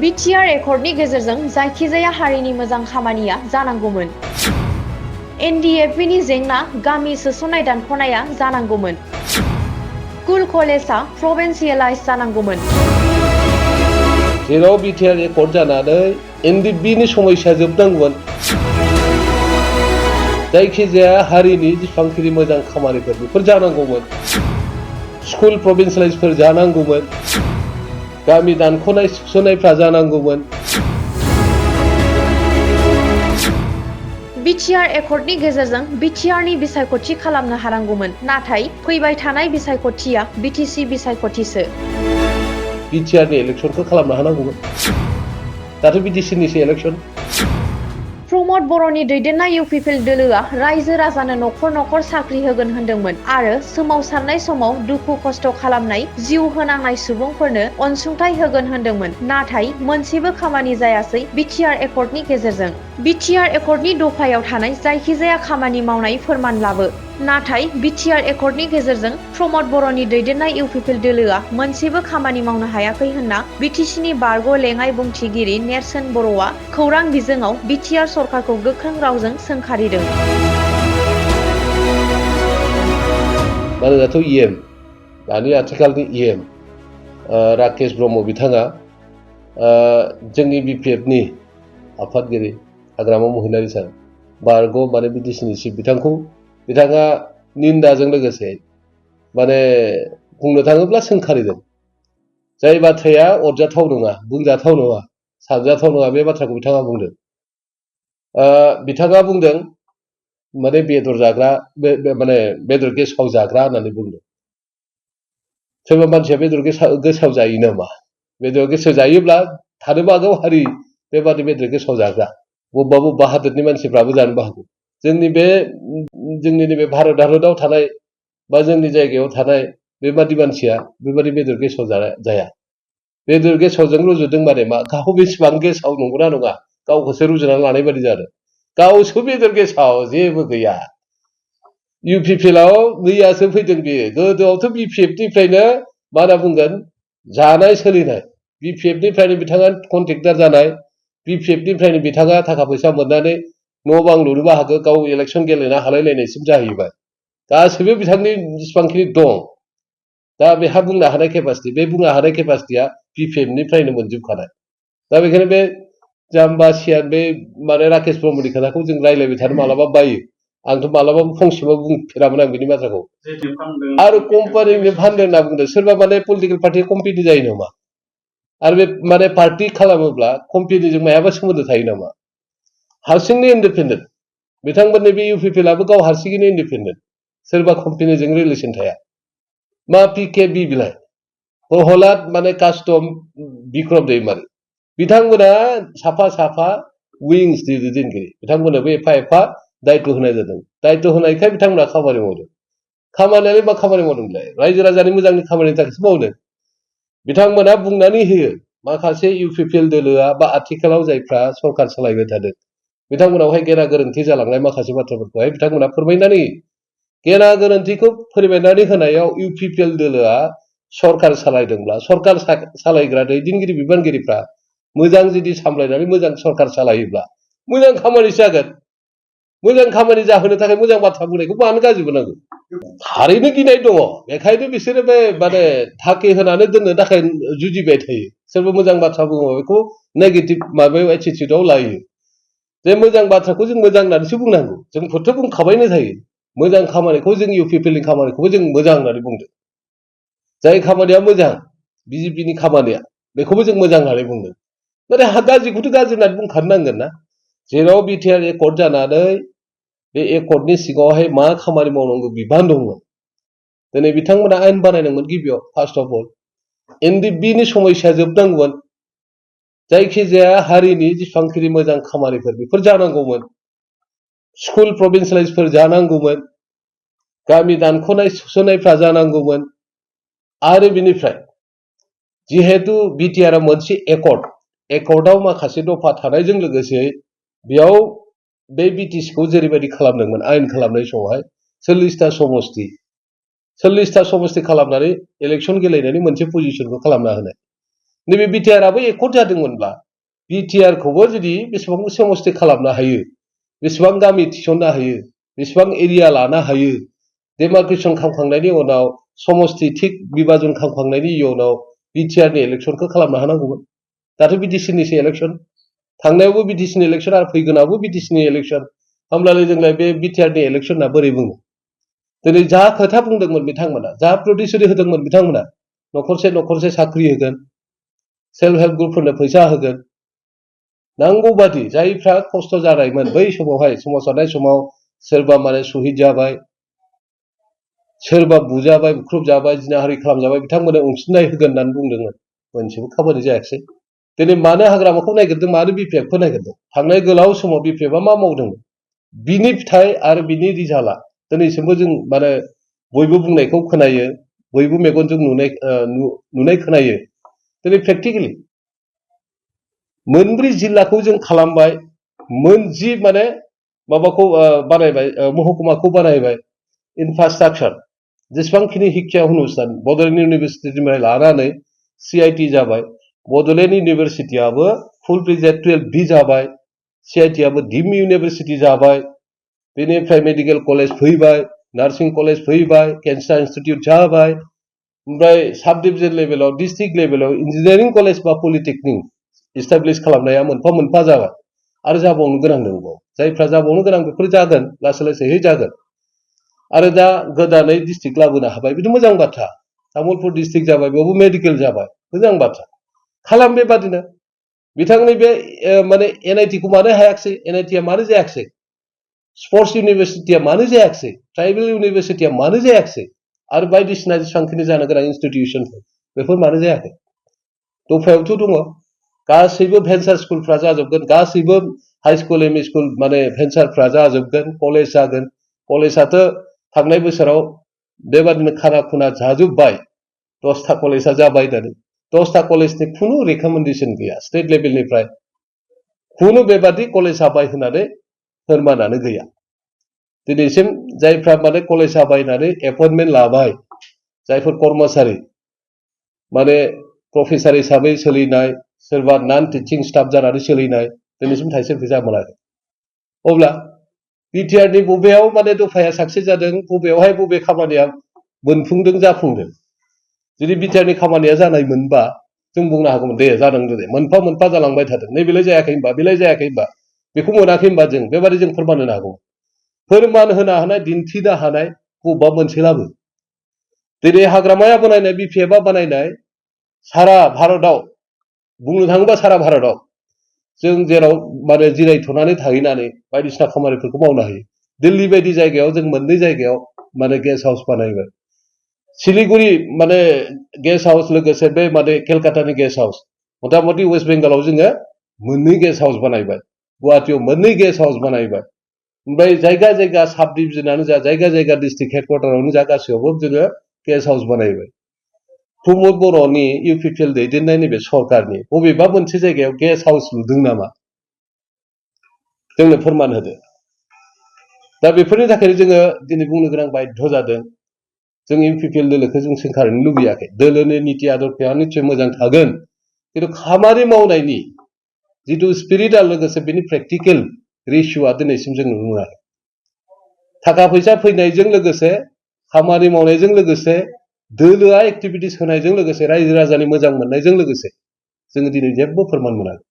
BTR एकर्डनि गेजेरजों जायखिजाया हारिनि मोजां खामानिया जानांगौमोन। एनडिएफबिनि जेंना गामि सोसननाय दानख'नाया जानांगौमोन। स्कुल कलेजआ प्रभिन्सियेलाइज जानांगौमोन। जेराव बिटिआर एकर्ड जानानै एनडिएफबिनि समस्या जोबनांगौमोन। जायखिजाया हारिनि जेसेबांखिनि मोजां खामानिफोर बेफोर जानांगौमोन। स्कुल प्रभिन्सियेलाइजफोर जानांगौमोन। गामि दानख'नाय सुख'नायफ्रा जानांगौमोन। बिटिआर एकर्डनि गेजेरजों बिटिआरनि बिसायख'थि खालामनो हानांगौमोन, नाथाय फैबाय थानाय बिसायख'थिया बिटिसि बिसायख'थिसो। बिटिआरनि इलेक्सनखौ खालामनो हानांगौमोन। दाथ' बिटिसिनिसो इलेक्सन। प्रमद बर'नि दैदेननाय इउपिपिएल दोलोआ रायजो राजानो न'खर न'खर साख्रि होगोन होनदोंमोन आरो सोमावसारनाय समाव दुखु खस्थ' खालामनाय जिउ होनांनाय सुबुंफोरनो अनसुंथाइ होगोन होनदोंमोन, नाथाय मोनसेबो खामानि जायासै बिटिआर एकर्डनि गेजेरजों। बिटिआर एकर्डनि दफायाव थानाय जायखिजाया खामानि मावनाय फोरमान लाबो, नाथाय बिटिआर एकर्डनि गेजेरजों प्रमद बर'नि दैदेननाय इउपिपिएल दोलोआ मोनसेबो खामानि मावनो हायाखै होनना बिटिसिनि बारग' लेङाइ बुंथिगिरि नेर्सोन बर'आ खौरां बिजोङाव बिटिआर सरकारखौ गोख्रों रावजों सोंखारिदों। मानोनाथ' दानि आथिखालनि राकेश ब्रह्म बिथाङा जोंनि बिपिएफनि आफादगिरि हाग्रामा महिलारि सान बारग' माने बिटिसिनि चिफ बिथाङा निन्दाजों लोगोसे माने बुंनो थाङोब्ला सोंखारिदों। जाय बाथ्राया अरजाथाव नङा, बुंजाथाव नङा, सानजाथाव नङा, बे बाथ्राखौ बिथाङा बुंदों। बिथाङा बुंदों माने बेदर जाग्रा माने बेदर गेसाव जाग्रा होननानै बुंदों। सोरबा मानसिया बेदर गेसाव जायो नामा? बेदर गेसाव जायोब्ला थानोबो हागौ हारि बेबादि बेदर गेसाव जाग्रा बबेबा हादोरनि मानसिफ्राबो जानोबो हागौ। जोंनि नैबे भारत हादराव थानाय बा जोंनि जायगायाव थानाय बेबादि मानसिया बेबादि बेदर गेसाव जाया। बेदर गेसावजों रुजुदों माने मा गाव बेसेबां गेसाव नंगौना नङा गावखौसो रुजुनानै लानाय बादि जादों। गावसो बेदर गेसाव जेबो गैया। इउपिपिएलआव मैयासो फैदों बेयो। गोदोआवथ' बिपिएफनिफ्रायनो मा होनना बुंगोन जानाय सोलिनाय। बिपिएफनिफ्रायनो बिथाङा कन्ट्रेक्टर जानाय, बिपिएफनिफ्रायनो बिथाङा थाखा फैसा मोननानै न' बां लुनोबो हागौ, गाव इलेक्सन गेलेनो हालायलायनायसिम जाहैबाय। गासैबो बिथांनि जेसेबांखिनि दं दा बेहा बुंनो हानाय केपासिटि, बे बुंनो हानाय केपासिटिया बिपिएफनिफ्रायनो मोनजोबखानाय। दा बेखायनो बे जाम्बा सियान बे माने राकेश ब्रह्मनि खोथाखौ जों रायज्लायबाय थानो मालाबा बायो। आंथ' मालाबाबो फंसेबो बुंफेरामोन आं बिनि बाथ्राखौ। आरो कम्पानिनो फानदों होनना बुंदों। सोरबा माने पलिटिकेल पार्टिया कम्पेनि जायो नामा? आरो बे माने पार्टि खालामोब्ला कम्पेनिजों मायाबा सोमोन्दो थायो नामा? हारसिंनो इन्डिपेन्डेन्ट। बिथांमोननि बे इउपिपिएलआबो गाव हारसिङैनो इन्डिपेन्डेन्ट। सोरबा कम्पेनिजों रिलेसन थाया। मा पिकेबि बिलाय प्रहलाद माने कास्टम बिक्रम दैमारि बिथांमोना साफा साफा उइंस दैदेनगिरि। बिथांमोननोबो एफा एफा दायित्व होनाय जादों। दायित्व होनायखाय बिथांमोना खामानि मावदों। खामानियालाय मा खामानि मावदोंलाय? रायजो राजानि मोजांनि खामानिनि थाखायसो मावदों। बिथांमोना बुंनानै होयो माखासे इउपिपिएल दोलोआ बा आथिखालाव जायफ्रा सरकार सालायबाय थादों बिथांमोनावहाय गेना गोरोन्थि जालांनाय माखासे बाथ्राफोरखौहाय बिथांमोना फोरमायनानै होयो। गेना गोरोन्थिखौ फोरमायनानै होनायाव इउपिपिएल दोलोआ सरकार सालायदोंब्ला सरकार सालायग्रा दैदेनगिरि बिबानगिरिफ्रा मोजां जुदि सामलायनानै मोजां सरकार सालायोब्ला मोजां खामानि जागोन। मोजां खामानि जाहोनो थाखाय मोजां बाथ्रा बुंनायखौ मानो गाज्रि मोननांगौ? थारैनो गिनाय दङ। बेखायनो बिसोरो बे माने थाखि होनानै दोननो थाखाय जुजिबाय थायो। सोरबा मोजां बाथ्रा बुङो बेखौ नेगेटिभ माबायाव एटिटिउडआव लायो। जे मोजां बाथ्राखौ जों मोजां होननानैसो बुंनांगौ। जोंफोरथ' बुंखाबायनो थायो। मोजां खामानिखौ जों इउपिपिएलनि खामानिखौबो जों मोजां होननानै बुंदों। जाय खामानिया मोजां बिजेपिनि खामानिया बेखौबो जों मोजां होननानै बुंदों। नाथाय गाज्रिखौथ' गाज्रि होननानै बुंखानो नांगोन ना। जेराव बिटिआर एकर्ड जानानै बे एकर्डनि सिङावहाय मा खामानि मावनांगौ बिबान दंमोन। दिनै बिथांमोना आयेन बानायनांगोन गिबियाव फार्स्ट अफ अल। एनडिएफबिनि समस्या जोबनांगौमोन। जायखिजाया हारिनि जेसेबांखिनि मोजां खामानिफोर बेफोर जानांगौमोन। स्कुल प्रभिन्सियेलाइजफोर जानांगौमोन। गामि दानख'नाय सुख'नायफ्रा जानांगौमोन। आरो बिनिफ्राय जिहेतु बिटिआरआ मोनसे एकर्डआव माखासे दफा थानायजों लोगोसे बेयाव बे बिटिसिखौ जेरैबायदि खालामदोंमोन आयेन खालामनाय समावहाय 40टा समस्ति खालामनानै इलेक्सन गेलेनायनि मोनसे पजिसनखौ खालामना होनाय। नैबे बिटिआरआबो एकर्ड जादोंमोनब्ला बिटिआरखौबो जुदि बेसेबां समस्ति खालामनो हायो, बेसेबां गामि थिसननो हायो, बेसेबां एरिया लानो हायो, डेमार्केसन खालामखांनायनि उनाव समस्ति थिक बिभाजन खालामखांनायनि उनाव बिटिआरनि इलेक्सनखौ खालामनो हानांगौमोन। दाथ' बिटिसिनिसो इलेक्सन, थांनायावबो बिटिसिनि इलेक्सन आरो फैगोनावबो बिटिसिनि इलेक्सन, होमब्लालाय जोंलाय बे बिटिआरनि इलेक्सना बोरै बुङो? दिनै जा खोथा बुंदोंमोन बिथांमोना, जा प्रतिश्रुति होदोंमोन बिथांमोना, न'खरसे साख्रि होगोन, सेल्फ हेल्प ग्रुपफोरनो फैसा होगोन, नांगौ बादि जायफ्रा खस्थ' जानायमोन बै समावहाय सोमावसारनाय समाव सोरबा माने शहीद जाबाय, सोरबा बुजाबाय, बुख्रुबजाबाय, जिनाहारि खालामजाबाय, बिथांमोननो अनसुंथाइ होगोन होननानै बुंदोंमोन, मोनसेबो खामानि जायाखिसै। दिनै मानो हाग्रामाखौ नायगिरदों, मानो बिपिएफखौ नायगिरदों? थांनाय गोलाव समाव बिपिएफआ मा मावदोंमोन? बिनि फिथाइ आरो बिनि रिजाल्टआ दिनैसिमबो जों माने बयबो बुंनायखौ खोनायो, बयबो मेगनजों नुनाय खोनायो। दिनै प्रेक्टिकेलि मोनब्रै जिल्लाखौ जों खालामबाय, मोनजि माने माबाखौ बानायबाय, महकुमाखौ बानायबाय, इनफ्रास्ट्राक्चार जेसेबांखिनि शिक्षा अनुष्ठान बड'लेण्ड इउनिभारसिटिनिफ्राय लानानै CIT जाबाय, बड'लेण्ड इउनिभारसिटियाबो फुल प्लेजेड 12B जाबाय, CITआबो डिम्ड इउनिभारसिटि जाबाय, बेनिफ्राय मेडिकेल कलेज फैबाय, नार्सिं कलेज फैबाय, केन्सार इन्स्टिट्यूट जाबाय, ओमफ्राय साब डिभिजन लेभेलाव, डिस्ट्रिक्ट लेभेलाव इन्जिनियारिं कलेज बा पलिटेकनिक इस्टाब्लिश खालामनाया मोनफा मोनफा जाबाय आरो जाबावनो गोनां दंबावो। जायफ्रा जाबावनो गोनां बेफोर जागोन, लासै लासैहै जागोन। आरो दा गोदानै डिस्ट्रिक्ट लाबोनो हाबाय, बेथ' मोजां बाथ्रा। तामुलपुर डिस्ट्रिक्ट जाबाय, बेयावबो मेडिकेल जाबाय, मोजां बाथ्रा। खालाम बेबादिनो बिथांनि बे माने NITखौ मानो हायाखिसै? NITआ मानो जायाखिसै? स्पर्ट्स इउनिभारसिटिया मानो जायाखिसै? ट्राइबेल इउनिभारसिटिया मानो जायाखिसै? आरो बायदिसिना जेसेबांखिनि जानो गोनां इन्स्टिटिउसनफोर बेफोर मानो जायाखै? दफायावथ' दङ, गासैबो भेन्सार स्कुलफ्रा जाजोबगोन, गासैबो हाई स्कुल एमइ स्कुल माने भेन्सारफ्रा जाजोबगोन, कलेज जागोन। कलेजआथ' थांनाय बोसोराव बेबादिनो खाना खुना जाजोब्बाय, 10टा कलेजआ जाबाय होननानै। 10टा कलेजनि खुनु रेकमेन्डेसन गैया स्टेट लेभेलनिफ्राय, खुनु बेबादि कलेज जाबाय होननानै फोरमानानो गैया। दिनैसिम जायफ्रा माने कलेज जाबाय होननानै एपइन्टमेन्ट लाबाय, जायफोर कर्मचारि माने प्रफेसार हिसाबै सोलिनाय, सोरबा नन टिचिं स्टाफ जानानै सोलिनाय, दिनैसिम थाइसे फैसा मोनाखै। अब्ला बिटिआरनि बबेयाव माने दफाया साक्सेस जादों, बबेयावहाय बबे खामानिया मोनफुंदों, जाफुंदों? जुदि बिटिआरनि खामानिया जानाय मोनबा जों बुंनो हागौमोन, दे जादों, दे मोनफा मोनफा जालांबाय थादों, नैबेलाय जायाखै होनबा, बेलाय जायाखै होनबा, बेखौ मोनाखै होनबा जों बेबादि जों फोरमान होनो हागौ। फोरमान होनो हानाय, दिन्थिनो हानाय बबेबा मोनसेलाबो। दिनै हाग्रामाया बानायनाय, बिपिएफआ बानायनाय सारा भारतआव, बुंनो थाङोबा सारा भारतआव जों जेराव माने जिरायथ'नानै थाहैनानै बायदिसिना खामानिफोरखौ मावनो हायो। दिल्ली बायदि जायगायाव जों मोननै जायगायाव माने गेस्ट हाउस बानायबाय। सिलिगुरि माने गेस्ट हाउस, लोगोसे बे माने केलकातानि गेस्ट हाउस, मथा मथि वेस्ट बेंगलाव जोङो मोननै गेस्ट हाउस बानायबाय, गुवाहाटियाव मोननै गेस्ट हाउस बानायबाय। ओमफ्राय जायगा जायगा साब डिभिजनानो जा, जायगा जायगा डिस्ट्रिक्ट हेडक्वार्टारावनो जा, गासैयावबो जोङो गेस्ट हाउस बानायबाय। प्रमद बर'नि UPPL दैदेननाय नैबे सरकारनि बबेबा मोनसे जायगायाव गेस्ट हाउस लुदों नामा? जोंनो फोरमान होदो। दा बेफोरनि थाखायनो जोङो दिनै बुंनो गोनां बाध्य जादों। जों UPPL दोलोखौ जों सोंखारनो लुबैयाखै। दोलोनि निति आदर्शआ निस्सय मोजां थागोन, खिन्थु खामानि मावनायनि जिथु स्पिरिट आरो लोगोसे बेनि प्रेक्टिकेल रेशिय'आ दिनैसिम जों नुनो मोनाखै। थाखा फैसा फैनायजों लोगोसे, खामानि मावनायजों लोगोसे, दोलोआ एक्टिभिटिस होनायजों लोगोसे, रायजो राजानि मोजां मोननायजों लोगोसे जोङो दिनै जेबो फोरमान मोनाखै।